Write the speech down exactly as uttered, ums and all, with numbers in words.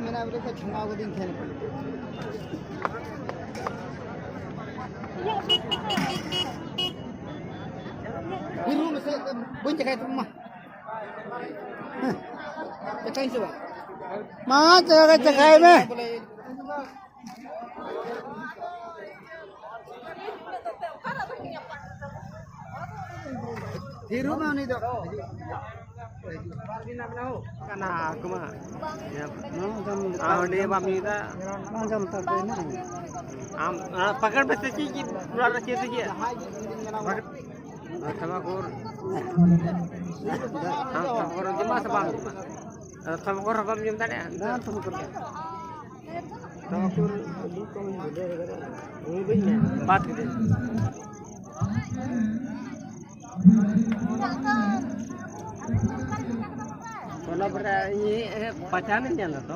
ᱢᱮᱱᱟ ᱵᱚᱞᱮ ᱠᱚ ᱪᱷᱟᱢᱟᱣ ᱠᱟᱹᱫᱤᱧ ᱛᱟᱦᱮᱱ᱾ ᱦᱤᱨᱩ ᱢᱮᱥᱮ, ᱵᱟᱹᱧ ᱪᱮᱠᱟᱭ ᱛᱟᱢᱟ᱾ ᱪᱮᱠᱟᱭ ᱥᱮ ᱵᱟᱝ? ᱢᱟ, ᱪᱮᱠᱟ ᱪᱮᱠᱟᱭ ᱢᱮ᱾ ᱦᱤᱨᱩ ᱢᱮ ᱩᱱᱤ ᱫᱚ᱾ ᱠᱟᱱᱟ ᱠᱚᱢᱟ᱾ ᱟᱢ ᱚᱸᱰᱮ ᱵᱟᱢ ᱧᱩᱭᱫᱟ᱾ ᱵᱟᱝ ᱡᱚᱢ ᱛᱟᱨ ᱫᱚ ᱦᱮᱱᱟᱜ ᱜᱮᱭᱟ᱾ ᱟᱢ, ᱟᱢ ᱯᱟᱠᱟᱲ ᱯᱮ ᱥᱮ ᱪᱮᱫ ᱪᱮᱫ ᱚᱲᱟᱜ ᱨᱮ ᱪᱮᱫ ᱪᱮᱫ? ᱟᱨ ᱛᱷᱟᱢᱟᱠᱩᱨ᱾ ᱟᱢ ᱛᱷᱟᱢᱟᱠᱩᱨ ᱡᱚᱢᱟ ᱥᱮ ᱵᱟᱢ ᱡᱚᱢᱟ? ᱟᱨ ᱛᱷᱟᱢᱟᱠᱩᱨ ᱦᱚᱸ ᱵᱟᱢ ᱡᱚᱢ ᱫᱟᱲᱮᱭᱟᱜᱼᱟ? ᱵᱟᱝ ᱛᱷᱟᱢᱟᱠᱩᱨ ᱫᱚ᱾ ᱛᱷᱟᱢᱟᱠᱩᱨ ᱟᱹᱰᱤ ᱠᱚᱢ ᱵᱩᱡᱷᱟᱹᱣ ᱠᱟᱫᱟ᱾ ᱩᱱᱤ ᱵᱟᱹᱧ ᱢᱮᱱᱟ᱾ ᱵᱟᱫ ᱠᱮᱫᱟᱹᱧ᱾ ᱚᱱᱟ ᱯᱚᱨᱮ ᱤᱧ ᱯᱟᱪᱟᱱᱤᱧ ᱧᱮᱞ ᱞᱮᱫᱟ᱾